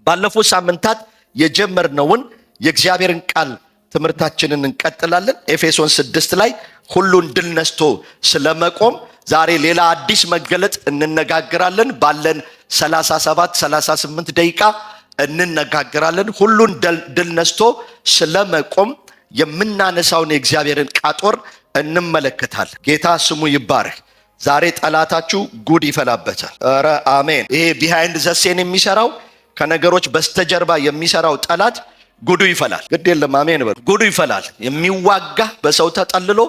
ባለፉት ሳምንታት የጀመርነውን የእግዚአብሔርን ቃል ትምህርታችንን እንቀጥላለን። ኤፌሶን 6 ላይ ሁሉን ድል ነስቶ ስለመቆም ዛሬ ሌላ አዲስ መገለጥ እንነጋገራለን። ባለን 37 38 ደቂቃ እንነጋገራለን። ሁሉን ድል ነስቶ ስለመቆም የምናነሳውን የእግዚአብሔርን ዕቃ ጦር እንመለከታለን። ጌታ ስሙ ይባረክ። ዛሬ ጠላታችሁ ጉድ ይፈላበታል። ኧረ አሜን። ይሄ behind the scene የሚሰራው፣ ከነገሮች በስተጀርባ የሚሰራው ጠላት ጉዱ ይፈላል። ግድ የለም፣ አሜን በሉ። ጉዱ ይፈላል። የሚዋጋ በሰው ተጠልሎ፣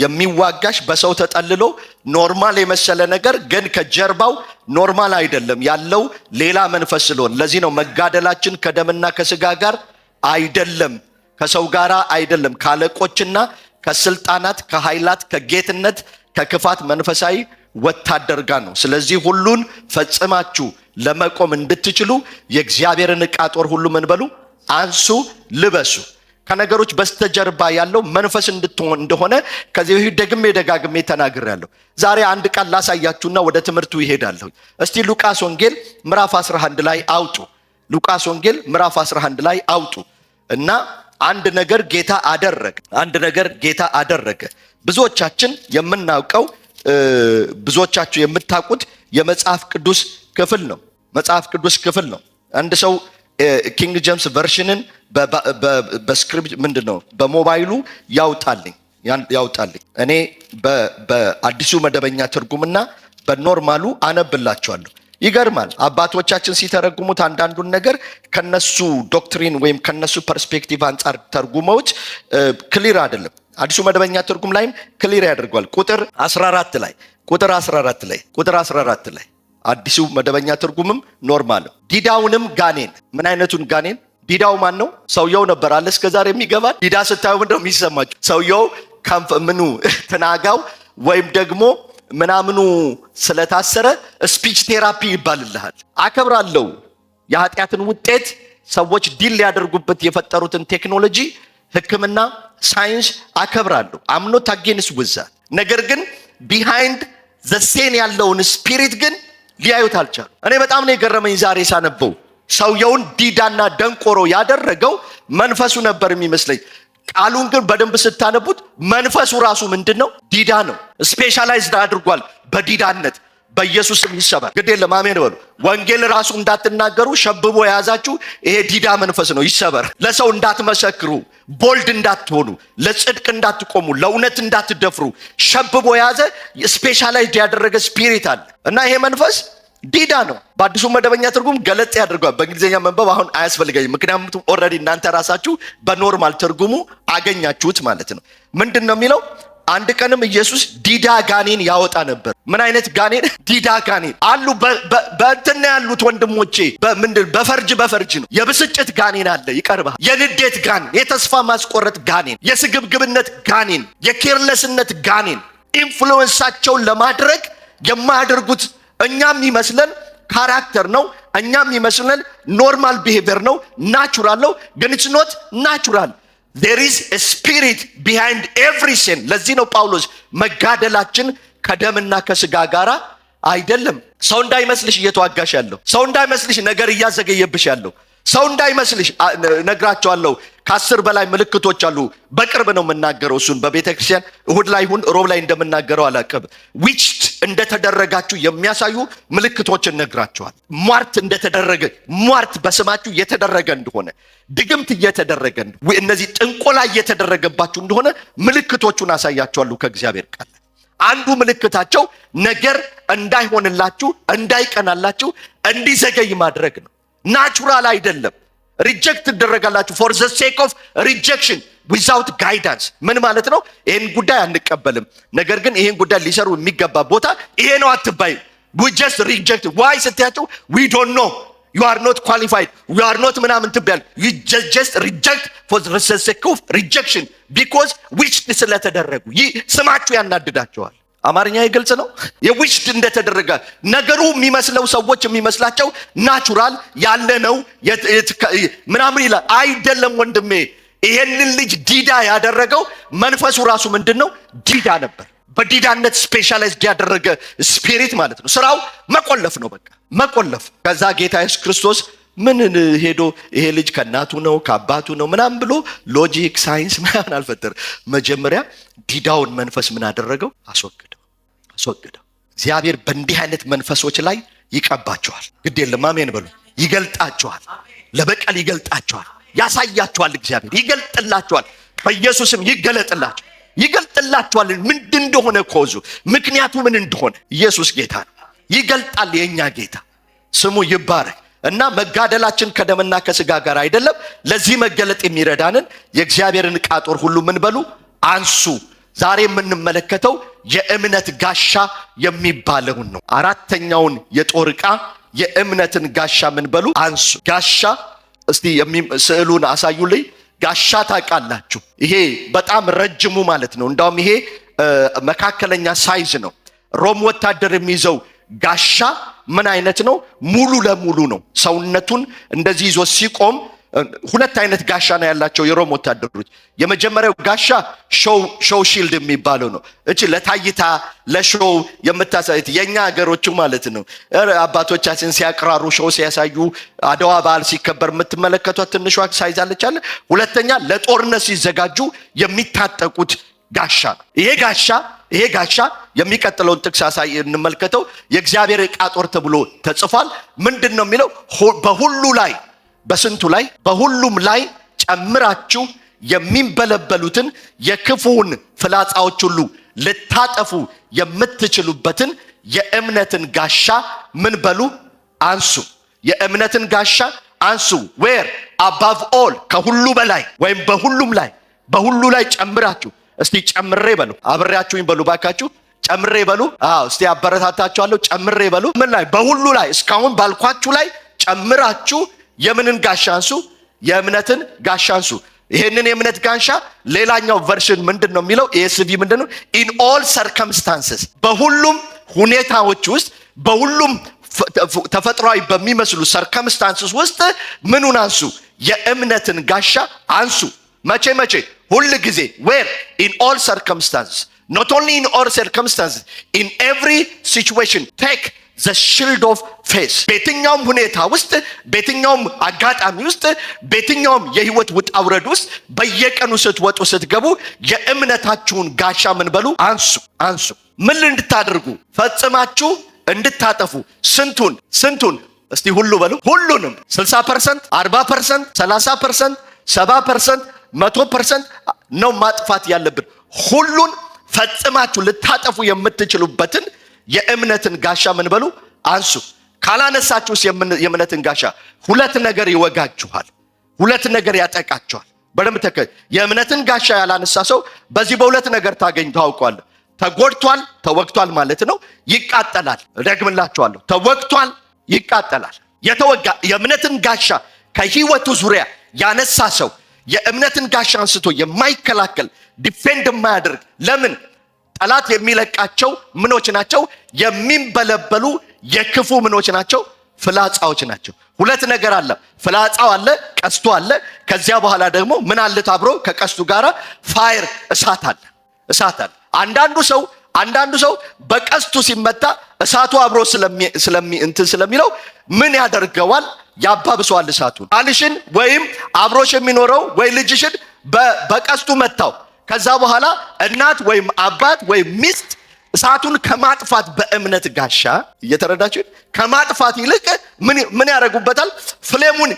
የሚዋጋሽ በሰው ተጠልሎ፣ normal የመሰለ ነገር ግን ከጀርባው normal አይደለም፣ ያለው ሌላ መንፈስ ስለሆነ። ለዚህ ነው መጋደላችን ከደምና ከስጋ ጋር አይደለም፣ ከሰው ጋር አይደለም፣ ከአለቆችና ከስልጣናት፣ ከኃይላት፣ ከጌትነት፣ ከክፋት መንፈሳዊ ወታደር ጋር ነው። ስለዚህ ሁሉን ፈጽማችሁ ለመቆም እንድትችሉ የእግዚአብሔርን ዕቃ ጦር ሁሉ ምን በሉ? አንሱ፣ ልበሱ። ከነገሮች በስተጀርባ ያለው መንፈስ እንድትሆን እንደሆነ ከዚህ በፊት ደግሜ ደጋግሜ ተናግሬያለሁ። ዛሬ አንድ ቃል ላሳያችሁና ወደ ትምህርቱ ይሄዳለሁ። እስቲ ሉቃስ ወንጌል ምዕራፍ 11 ላይ አውጡ። ሉቃስ ወንጌል ምዕራፍ 11 ላይ አውጡ እና አንድ ነገር ጌታ አደረገ። አንድ ነገር ጌታ አደረገ። ብዙዎቻችን የምናውቀው፣ ብዙዎቻችሁ የምታውቁት የመጽሐፍ ቅዱስ ክፍል ነው። መጽሐፍ ቅዱስ ክፍል ነው። አንድ ሰው King James Version ን በ script ምንድን ነው በሞባይሉ ያውጣልኝ ያውጣልኝ። እኔ በአዲሱ መደበኛ ትርጉምና በ normal ኡ አነብላችኋለሁ። ይገርማል። አባቶቻችን ሲተረጉሙት አንዳንዱን ነገር ከነሱ doctrine ወይም ከነሱ perspective አንጻር ተርጉመውት clear አይደለም። አዲሱ መደበኛ ትርጉም ላይም clear ያደርገዋል። ቁጥር 14 ላይ፣ ቁጥር 14 ላይ፣ ቁጥር 14 ላይ አዲሱ መደበኛ ትርጉምም normal ዲዳውንም ጋኔን። ምን አይነቱን ጋኔን? ዲዳው ማን ነው? ሰውየው ነበር አለ እስከ ዛሬ የሚገባል። ዲዳ ስታዩ ምንድነው የሚሰማችሁ? ሰውየው ምኑ ትናጋው ወይም ደግሞ ምናምኑ ስለታሰረ speech therapy ይባልልሃል። አከብራለሁ። የኃጢአትን ውጤት ሰዎች deal ሊያደርጉበት የፈጠሩትን ቴክኖሎጂ፣ ሕክምና፣ ሳይንስ አከብራለሁ። I'm not against with that። ነገር ግን behind the scene ያለውን spirit ግን ሊያዩት አልቻሉ። እኔ በጣም ነው የገረመኝ ዛሬ ሳነበው። ሰውየውን ዲዳና ደንቆሮ ያደረገው መንፈሱ ነበር የሚመስለኝ። ቃሉን ግን በደንብ ስታነቡት መንፈሱ ራሱ ምንድን ነው? ዲዳ ነው። Specialized አድርጓል በዲዳነት። በኢየሱስ ስም ይሰበር። ግድ የለም፣ አሜን በሉ። ወንጌል ራሱ እንዳትናገሩ ሸብቦ የያዛችሁ ይሄ ዲዳ መንፈስ ነው፣ ይሰበር። ለሰው እንዳትመሰክሩ፣ bold እንዳትሆኑ፣ ለጽድቅ እንዳትቆሙ፣ ለእውነት እንዳትደፍሩ ሸብቦ የያዘ፣ specialized ያደረገ spirit አለ እና ይሄ መንፈስ ዲዳ ነው። በአዲሱ መደበኛ ትርጉም ገለጥ ያደርገዋል። በእንግሊዝኛ መንበብ አሁን አያስፈልገኝም፣ ምክንያቱም already እናንተ ራሳችሁ በ normal ትርጉሙ አገኛችሁት ማለት ነው። ምንድን ነው የሚለው? አንድ ቀንም ኢየሱስ ዲዳ ጋኔን ያወጣ ነበር። ምን አይነት ጋኔን? ዲዳ ጋኔን አሉ። በእንትን ያሉት ወንድሞቼ፣ ምንድን በፈርጅ በፈርጅ ነው። የብስጭት ጋኔን አለ፣ ይቀርባል። የንዴት ጋኔን፣ የተስፋ ማስቆረጥ ጋኔን፣ የስግብግብነት ጋኔን፣ የ careless ነት ጋኔን፣ influence ኣቸውን ለማድረግ የማያደርጉት፣ እኛም የሚመስለን character ነው። እኛም የሚመስለን normal behavior ነው፣ natural ነው። ግን it's not natural። There is spirit behind every sin። ለዚህ ነው ጳውሎስ መጋደላችን ከደምና ከስጋ ጋር አይደለም። ሰው እንዳይመስልሽ እየተዋጋሽ ያለው፣ ሰው እንዳይመስልሽ ነገር እያዘገየብሽ ያለው ሰው እንዳይመስልሽ። ነግራቸዋለሁ። ከ10 በላይ ምልክቶች አሉ። በቅርብ ነው የምናገረው። እሱን በቤተ ክርስቲያን እሁድ ላይ ይሁን ሮብ ላይ እንደምናገረው አላቅም። Witched እንደተደረጋችሁ የሚያሳዩ ምልክቶችን ነግራቸዋል። ሟርት እንደተደረገ፣ ሟርት በስማችሁ እየተደረገ እንደሆነ፣ ድግምት እየተደረገ፣ እነዚህ ጥንቆላ እየተደረገባችሁ እንደሆነ ምልክቶቹን አሳያችኋለሁ ከእግዚአብሔር ቃል። አንዱ ምልክታቸው ነገር እንዳይሆንላችሁ፣ እንዳይቀናላችሁ፣ እንዲዘገይ ማድረግ ነው። Natural አይደለም። Reject ትደረጋላችሁ for the sake of rejection without guidance። ምን ማለት ነው? ይህን ጉዳይ አንቀበልም፣ ነገር ግን ይህን ጉዳይ ሊሰሩ የሚገባ ቦታ ይሄ ነው አትባይ። We just reject። Why ስትያቸው we don't know፣ you are not qualified፣ you are not ምናምን ትባያል። You just reject for the sake of rejection because witched ስለተደረጉ ይህ ስማችሁ ያናድዳቸዋል። አማርኛ ግልጽ ነው። የ witched እንደተደረገ ነገሩ የሚመስለው፣ ሰዎች የሚመስላቸው natural ያለ ነው ምናምን ይላል። አይደለም ወንድሜ፣ ይሄንን ልጅ ዲዳ ያደረገው መንፈሱ ራሱ ምንድን ነው? ዲዳ ነበር። በዲዳነት specialized ያደረገ spirit ማለት ነው። ስራው መቆለፍ ነው፣ በቃ መቆለፍ። ከዛ ጌታ ኢየሱስ ክርስቶስ ምን ሄዶ ይሄ ልጅ ከእናቱ ነው ከአባቱ ነው ምናምን ብሎ logic science ምናምን አልፈጠረ። መጀመሪያ ዲዳውን መንፈስ ምን አደረገው? አስወግደው፣ አስወግደው። እግዚአብሔር በእንዲህ አይነት መንፈሶች ላይ ይቀባቸዋል። ግድ የለም፣ አሜን በሉ። ይገልጣቸዋል፣ ለበቀል ይገልጣቸዋል፣ ያሳያቸዋል። እግዚአብሔር ይገልጥላቸዋል። በኢየሱስም ይገለጥላቸው፣ ይገልጥላቸዋል። ምንድን እንደሆነ cause ኡ፣ ምክንያቱ ምን እንደሆነ። ኢየሱስ ጌታ ነው። ይገልጣል። የእኛ ጌታ ስሙ ይባረክ። እና መጋደላችን ከደምና ከስጋ ጋር አይደለም። ለዚህ መገለጥ የሚረዳንን የእግዚአብሔርን ዕቃ ጦር ሁሉ ምን በሉ? አንሱ። ዛሬ የምንመለከተው የእምነት ጋሻ የሚባለውን ነው። አራተኛውን የጦር ዕቃ የእምነትን ጋሻ ምን በሉ? አንሱ። ጋሻ፣ እስቲ ስዕሉን አሳዩልኝ። ጋሻ ታውቃላችሁ? ይሄ በጣም ረጅሙ ማለት ነው። እንዳውም ይሄ መካከለኛ size ነው። ሮም ወታደር የሚይዘው ጋሻ ምን አይነት ነው? ሙሉ ለሙሉ ነው። ሰውነቱን እንደዚህ ይዞ ሲቆም፣ ሁለት አይነት ጋሻ ነው ያላቸው የሮም ወታደሮች። የመጀመሪያው ጋሻ show shield የሚባለው ነው። እቺ ለታይታ፣ ለ show የምታሳይት፣ የኛ ሀገሮቹ ማለት ነው። አባቶቻችን ሲያቅራሩ፣ show ሲያሳዩ፣ አድዋ በዓል ሲከበር የምትመለከቷት ትንሿ size አለች አለ። ሁለተኛ ለጦርነት ሲዘጋጁ የሚታጠቁት ጋሻ ነው። ይሄ ጋሻ የሚቀጥለውን ጥቅስ አሳይ እንመልከተው። የእግዚአብሔር ዕቃ ጦር ተብሎ ተጽፏል። ምንድን ነው የሚለው? በሁሉ ላይ፣ በስንቱ ላይ? በሁሉም ላይ ጨምራችሁ የሚንበለበሉትን የክፉውን ፍላጻዎች ሁሉ ልታጠፉ የምትችሉበትን የእምነትን ጋሻ ምን በሉ? አንሱ። የእምነትን ጋሻ አንሱ። Where above all፣ ከሁሉ በላይ ወይም በሁሉም ላይ፣ በሁሉ ላይ ጨምራችሁ። እስቲ ጨምሬ በሉ፣ አብሬያችሁኝ በሉ ባካችሁ፣ ጨምሬ በሉ። አዎ፣ እስቲ አበረታታችኋለሁ። ጨምሬ በሉ። ምን ላይ? በሁሉ ላይ፣ እስካሁን ባልኳችሁ ላይ ጨምራችሁ የምንን ጋሻ አንሱ? የእምነትን ጋሻ አንሱ። ይሄንን የእምነት ጋሻ ሌላኛው version ምንድን ነው የሚለው? ESV ምንድን ነው? In all circumstances፣ በሁሉም ሁኔታዎች ውስጥ፣ በሁሉም ተፈጥሯዊ በሚመስሉ circumstances ውስጥ ምኑን አንሱ? የእምነትን ጋሻ አንሱ። መቼ መቼ? ሁል ጊዜ። Where? In all circumstances. Not only in all circumstances, in every situation take the shield of faith። በየትኛውም ሁኔታ ውስጥ፣ በየትኛውም አጋጣሚ ውስጥ፣ በየትኛውም የህይወት ውጣ ውረድ ውስጥ፣ በየቀኑ ስትወጡ ስትገቡ የእምነታችሁን ጋሻ ምን በሉ? አንሱ፣ አንሱ። ምን እንድታደርጉ? ፈጽማችሁ እንድታጠፉ። ስንቱን? ስንቱን? እስቲ ሁሉ በሉ። ሁሉንም። 60%፣ 40%፣ 30%፣ 70%፣ 100% ነው ማጥፋት ያለብን። ሁሉን ፈጽማችሁ ልታጠፉ የምትችሉበትን የእምነትን ጋሻ ምን በሉ? አንሱ። ካላነሳችሁስ የእምነትን ጋሻ ሁለት ነገር ይወጋችኋል፣ ሁለት ነገር ያጠቃችኋል። በደንብ ተከ የእምነትን ጋሻ ያላነሳ ሰው በዚህ በሁለት ነገር ታገኝ ታውቋል። ተጎድቷል፣ ተወግቷል ማለት ነው። ይቃጠላል። እደግምላችኋለሁ፣ ተወግቷል፣ ይቃጠላል። የተወጋ፣ የእምነትን ጋሻ ከህይወቱ ዙሪያ ያነሳ ሰው፣ የእምነትን ጋሻ አንስቶ የማይከላከል፣ defend የማያደርግ፣ ለምን? ጠላት የሚለቃቸው ምኖች ናቸው? የሚንበለበሉ የክፉ ምኖች ናቸው? ፍላጻዎች ናቸው። ሁለት ነገር አለ። ፍላጻው አለ፣ ቀስቱ አለ። ከዚያ በኋላ ደግሞ ምን አለ? አብሮ ከቀስቱ ጋር fire፣ እሳት አለ፣ እሳት አለ። አንዳንዱ ሰው በቀስቱ ሲመታ እሳቱ አብሮ ስለሚ እንትን ስለሚለው ምን ያደርገዋል? ያባብሰዋል እሳቱን። ባልሽን ወይም አብሮሽ የሚኖረው ወይ ልጅሽን በቀስቱ መታው። ከዛ በኋላ እናት ወይም አባት ወይም ሚስት እሳቱን ከማጥፋት፣ በእምነት ጋሻ እየተረዳችሁ፣ ከማጥፋት ይልቅ ምን ያደርጉበታል? Flame ኡን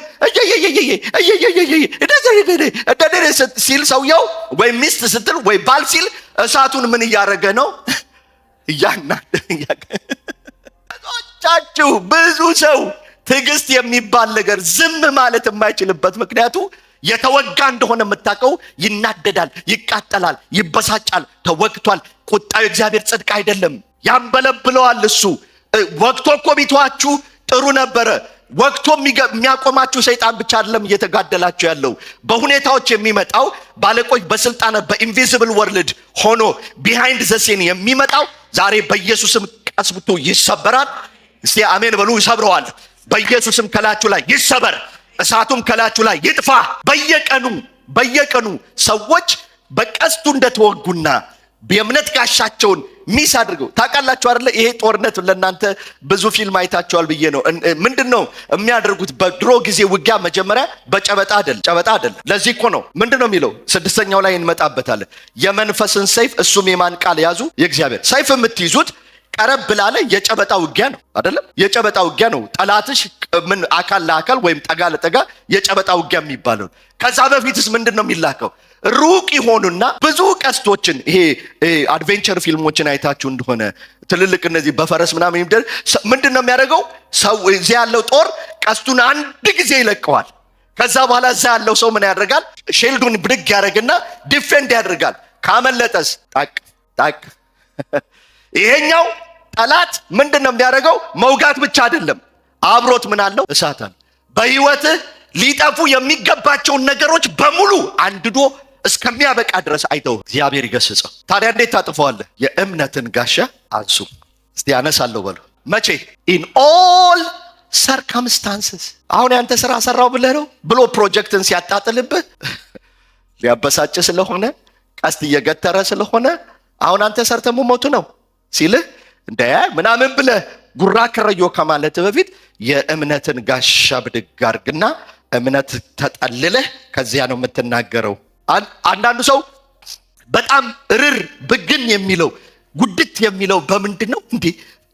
ሲል ሰውየው ወይ ሚስት ስትል ወይ ባል ሲል እሳቱን ምን እያደረገ ነው? እያናቻችሁ። ብዙ ሰው ትዕግስት የሚባል ነገር፣ ዝም ማለት የማይችልበት ምክንያቱ የተወጋ እንደሆነ የምታውቀው ይናደዳል፣ ይቃጠላል፣ ይበሳጫል። ተወግቷል። ቁጣው የእግዚአብሔር ጽድቅ አይደለም፣ ያንበለብለዋል። እሱ ወግቶ እኮ ቢተዋችሁ ጥሩ ነበረ። ወግቶ የሚያቆማችሁ ሰይጣን ብቻ አይደለም እየተጋደላችሁ ያለው። በሁኔታዎች የሚመጣው፣ ባለቆች በስልጣናት በ invisible world ሆኖ behind the scene የሚመጣው ዛሬ በኢየሱስም ቀስቱ ይሰበራል። እስቲ አሜን በሉ። ይሰብረዋል። በኢየሱስም ከላችሁ ላይ ይሰበር፣ እሳቱም ከላችሁ ላይ ይጥፋ። በየቀኑ በየቀኑ ሰዎች በቀስቱ እንደተወጉና የእምነት ጋሻቸውን miss አድርገው ታውቃላችሁ አይደለ? ይሄ ጦርነት ለእናንተ ብዙ ፊልም አይታችኋል ብዬ ነው። ምንድን ነው የሚያደርጉት? በድሮ ጊዜ ውጊያ መጀመሪያ በጨበጣ አይደል፣ ጨበጣ አይደለም። ለዚህ እኮ ነው ምንድን ነው የሚለው፣ ስድስተኛው ላይ እንመጣበታለን። የመንፈስን ሰይፍ እሱም የማን ቃል ያዙ? የእግዚአብሔር ሰይፍ። የምትይዙት ቀረብ ላለ የጨበጣ ውጊያ ነው አይደለም? የጨበጣ ውጊያ ነው። ጠላትሽ ምን አካል ለአካል ወይም ጠጋ ለጠጋ የጨበጣ ውጊያ የሚባለው። ከዛ በፊትስ ምንድን ነው የሚላከው? ሩቅ ይሆኑና ብዙ ቀስቶችን፣ ይሄ adventure ፊልሞችን አይታችሁ እንደሆነ ትልልቅ እነዚህ በፈረስ ምናምን የሚደር ምንድን ነው የሚያደርገው? ሰው እዚያ ያለው ጦር ቀስቱን አንድ ጊዜ ይለቀዋል። ከዛ በኋላ እዛ ያለው ሰው ምን ያደርጋል? Shield ኡን ብድግ ያደርግና defend ያደርጋል። ካመለጠስ ጣቅ ጣቅ። ይሄኛው ጠላት ምንድን ነው የሚያደርገው? መውጋት ብቻ አይደለም፣ አብሮት ምን አለው? እሳት አለ። በህይወትህ ሊጠፉ የሚገባቸውን ነገሮች በሙሉ አንድዶ እስከሚያበቃ ድረስ አይተው እግዚአብሔር ይገስጸው። ታዲያ እንዴት ታጥፈዋለህ? የእምነትን ጋሻ አንሱ። እስቲ አነሳለሁ በሉ። መቼ? In all circumstances። አሁን ያንተ ስራ ሰራው ብለህ ነው ብሎ ፕሮጀክትን ሲያጣጥልብህ፣ ሊያበሳጭ ስለሆነ፣ ቀስት እየገተረ ስለሆነ፣ አሁን አንተ ሰርተህ መሞቱ ነው ሲልህ እንደ ምናምን ብለህ ጉራ ከረዮ ከማለት በፊት የእምነትን ጋሻ ብድግ አድርግና እምነት ተጠልለህ ከዚያ ነው የምትናገረው። አንዳንዱ ሰው በጣም እርር ብግን የሚለው፣ ጉድት የሚለው በምንድን ነው እንዴ?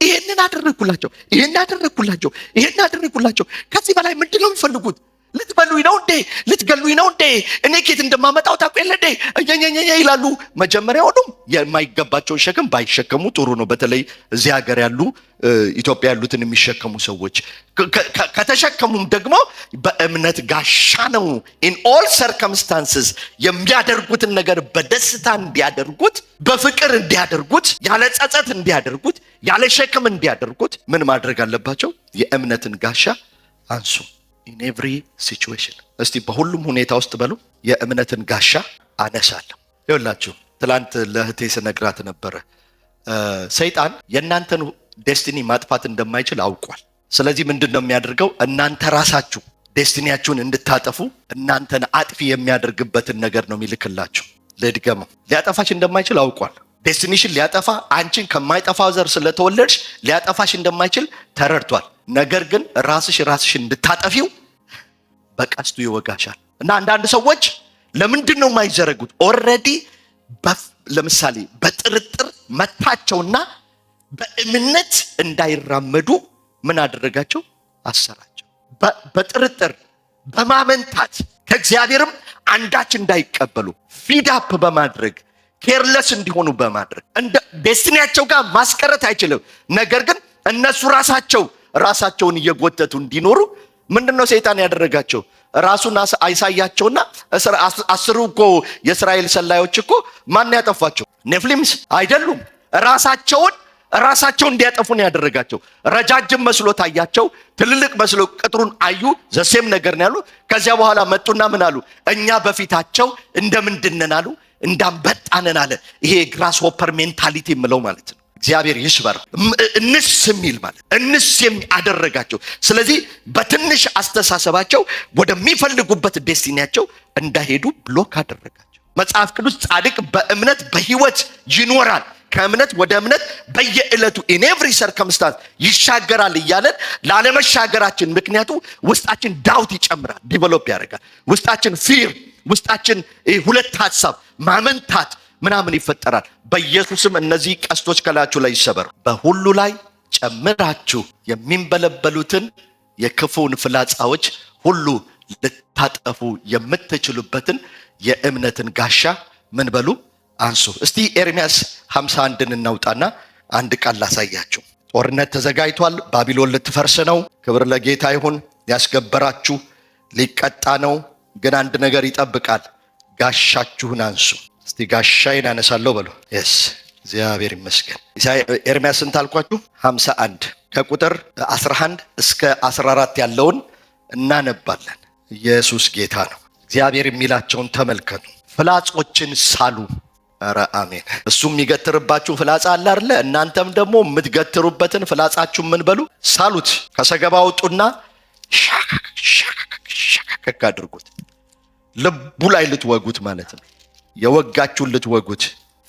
ይሄንን አደረግኩላቸው፣ ይሄን አደረግኩላቸው፣ ይሄን አደረግኩላቸው። ከዚህ በላይ ምንድን ነው የሚፈልጉት? ልትበሉኝ ነው እንዴ? ልትገሉኝ ነው እንዴ? እኔ ኬት እንደማመጣው ታውቁ የለ እንዴ? እኛኛኛ ይላሉ። መጀመሪያውኑም የማይገባቸውን ሸክም ባይሸከሙ ጥሩ ነው። በተለይ እዚህ ሀገር ያሉ፣ ኢትዮጵያ ያሉትን የሚሸከሙ ሰዎች ከተሸከሙም ደግሞ በእምነት ጋሻ ነው። In all circumstances የሚያደርጉትን ነገር በደስታ እንዲያደርጉት፣ በፍቅር እንዲያደርጉት፣ ያለ ጸጸት እንዲያደርጉት፣ ያለ ሸክም እንዲያደርጉት ምን ማድረግ አለባቸው? የእምነትን ጋሻ አንሱ። In every situation፣ እስቲ በሁሉም ሁኔታ ውስጥ በሉ፣ የእምነትን ጋሻ አነሳለሁ። ይኸውላችሁ ትላንት ለእህቴ ስነግራት ነበረ። ሰይጣን የእናንተን destiny ማጥፋት እንደማይችል አውቋል። ስለዚህ ምንድን ነው የሚያደርገው? እናንተ ራሳችሁ destiny ያችሁን እንድታጠፉ እናንተን አጥፊ የሚያደርግበትን ነገር ነው የሚልክላችሁ። ልድገመው፣ ሊያጠፋሽ እንደማይችል አውቋል። Destiny ሽን ሊያጠፋ፣ አንቺን ከማይጠፋ ዘር ስለተወለድሽ ሊያጠፋሽ እንደማይችል ተረድቷል። ነገር ግን ራስሽ ራስሽን እንድታጠፊው በቀስቱ ይወጋሻል። እና አንዳንድ ሰዎች ለምንድን ነው የማይዘረጉት? Already ለምሳሌ በጥርጥር መታቸውና በእምነት እንዳይራመዱ ምን አደረጋቸው? አሰራቸው። በጥርጥር በማመንታት፣ ከእግዚአብሔርም አንዳች እንዳይቀበሉ fed up በማድረግ፣ careless እንዲሆኑ በማድረግ እንደ destiny ያቸው ጋር ማስቀረት አይችልም። ነገር ግን እነሱ ራሳቸው ራሳቸውን እየጎተቱ እንዲኖሩ ምንድን ነው ሰይጣን ያደረጋቸው? ራሱን አሳያቸውና 10ሩ እኮ የእስራኤል ሰላዮች እኮ ማን ያጠፋቸው? Nephilims አይደሉም። ራሳቸውን ራሳቸው እንዲያጠፉ ነው ያደረጋቸው። ረጃጅም መስሎ ታያቸው፣ ትልልቅ መስሎ ቅጥሩን አዩ። The same ነገር ነው ያሉ። ከዚያ በኋላ መጡና ምን አሉ? እኛ በፊታቸው እንደምንድነን አሉ? እንዳንበጣ ነን አለ። ይሄ grasshopper mentality የምለው ማለት ነው። እግዚአብሔር ይስበር። እንስ የሚል ማለት እንስ አደረጋቸው። ስለዚህ በትንሽ አስተሳሰባቸው ወደሚፈልጉበት destiny ያቸው እንዳይሄዱ block አደረጋቸው። መጽሐፍ ቅዱስ ጻድቅ በእምነት በህይወት ይኖራል፣ ከእምነት ወደ እምነት በየዕለቱ in every circumstance ይሻገራል እያለን ላለመሻገራችን ምክንያቱ ውስጣችን doubt ይጨምራል፣ develop ያደርጋል። ውስጣችን fear፣ ውስጣችን ሁለት ሀሳብ፣ ማመንታት ምናምን ይፈጠራል። በኢየሱስም እነዚህ ቀስቶች ከላያችሁ ላይ ይሰበሩ። በሁሉ ላይ ጨምራችሁ የሚንበለበሉትን የክፉውን ፍላጻዎች ሁሉ ልታጠፉ የምትችሉበትን የእምነትን ጋሻ ምን በሉ? አንሱ። እስቲ ኤርሚያስ 51ን እናውጣና አንድ ቃል ላሳያችሁ። ጦርነት ተዘጋጅቷል። ባቢሎን ልትፈርስ ነው። ክብር ለጌታ ይሁን። ያስገበራችሁ ሊቀጣ ነው። ግን አንድ ነገር ይጠብቃል። ጋሻችሁን አንሱ። እስቲ ጋሻዬን አነሳለሁ በሉ። Yes፣ እግዚአብሔር ይመስገን። ኤርሚያስ ስንት አልኳችሁ? 51 ከቁጥር 11 እስከ 14 ያለውን እናነባለን። ኢየሱስ ጌታ ነው። እግዚአብሔር የሚላቸውን ተመልከቱ። ፍላጾችን ሳሉ። ኧረ አሜን። እሱ የሚገትርባችሁ ፍላጻ አለ አይደለ? እናንተም ደግሞ የምትገትሩበትን ፍላጻችሁ ምን በሉ? ሳሉት። ከሰገባ አውጡና ሻካክ ሻካክ አድርጉት። ልቡ ላይ ልትወጉት ማለት ነው። የወጋችሁን ልትወጉት።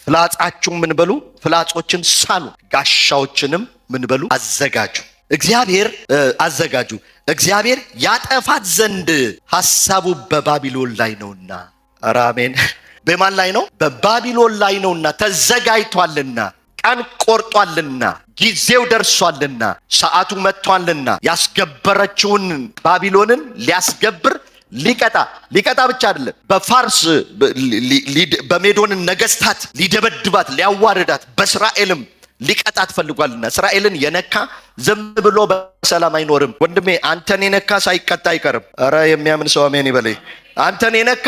ፍላጻችሁ ምን በሉ? ፍላጾችን ሳሉ፣ ጋሻዎችንም ምን በሉ? አዘጋጁ። እግዚአብሔር አዘጋጁ። እግዚአብሔር ያጠፋት ዘንድ ሐሳቡ በባቢሎን ላይ ነውና። ኧረ አሜን። በማን ላይ ነው? በባቢሎን ላይ ነውና፣ ተዘጋጅቷልና፣ ቀን ቆርጧልና፣ ጊዜው ደርሷልና፣ ሰዓቱ መጥቷልና ያስገበረችውን ባቢሎንን ሊያስገብር፣ ሊቀጣ፣ ሊቀጣ ብቻ አይደለም፣ በፋርስ በሜዶንን ነገስታት ሊደበድባት፣ ሊያዋርዳት፣ በእስራኤልም ሊቀጣት ፈልጓልና እስራኤልን የነካ ዝም ብሎ በሰላም አይኖርም። ወንድሜ፣ አንተን የነካ ሳይቀጣ አይቀርም። ኧረ የሚያምን ሰው አሜን ይበለኝ። አንተን የነካ፣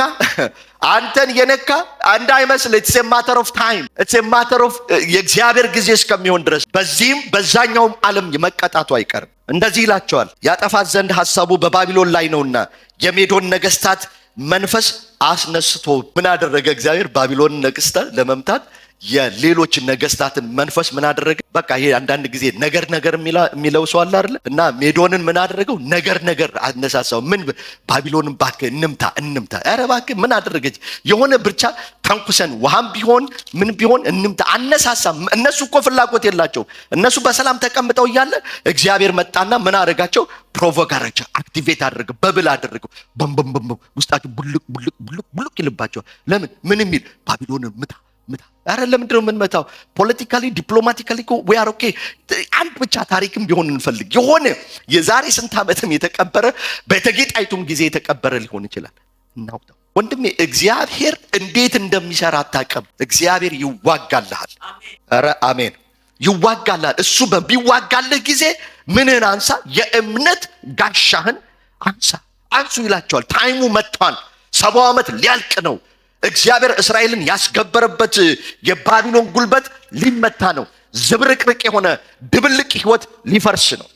አንተን የነካ እንዳይመስል፣ it's matter of time፣ it's matter of የእግዚአብሔር ጊዜ እስከሚሆን ድረስ በዚህም በዛኛውም ዓለም መቀጣቱ አይቀርም። እንደዚህ ይላቸዋል፣ ያጠፋት ዘንድ ሐሳቡ በባቢሎን ላይ ነውና የሜዶን ነገስታት መንፈስ አስነስቶ። ምን አደረገ እግዚአብሔር? ባቢሎን ነገስታት ለመምታት የሌሎች ነገስታትን መንፈስ ምን አደረገ? በቃ ይሄ አንዳንድ ጊዜ ነገር ነገር የሚለው ሰው አለ አይደለ? እና ሜዶንን ምን አደረገው? ነገር ነገር አነሳሳው። ምን ባቢሎንን እባክህ እንምታ፣ እንምታ። ኧረ እባክህ ምን አደረገች? የሆነ ብቻ ተንኩሰን ውሃም ቢሆን ምን ቢሆን እንምታ። አነሳሳ። እነሱ እኮ ፍላጎት የላቸው። እነሱ በሰላም ተቀምጠው እያለ እግዚአብሔር መጣና ምን አደረጋቸው? Provoke አደረጋቸው፣ activate አደረገ፣ bubble አደረገው። በም በም በም ውስጣቸው ቡልቅ ቡልቅ ቡልቅ ቡልቅ ይልባቸዋል። ለምን ምን የሚል ባቢሎንን ምታ፣ ምታ። አረ ለምንድን ነው የምንመታው? Politically, diplomatically እኮ we are okay። አንድ ብቻ ታሪክም ቢሆን እንፈልግ፣ የሆነ የዛሬ ስንት ዓመትም የተቀበረ፣ በእቴጌ ጣይቱም ጊዜ የተቀበረ ሊሆን ይችላል። እናውጣው ወንድሜ። እግዚአብሔር እንዴት እንደሚሰራ አታውቅም። እግዚአብሔር ይዋጋልሃል። ኧረ አሜን። ይዋጋልሃል። እሱ በሚዋጋልህ ጊዜ ምንህን አንሳ? የእምነት ጋሻህን አንሳ። አንሱ ይላቸዋል። Time ኡ መጥቷል። 70ው ዓመት ሊያልቅ ነው። እግዚአብሔር እስራኤልን ያስገበረበት የባቢሎን ጉልበት ሊመታ ነው። ዝብርቅርቅ የሆነ ድብልቅ ህይወት ሊፈርስ ነው።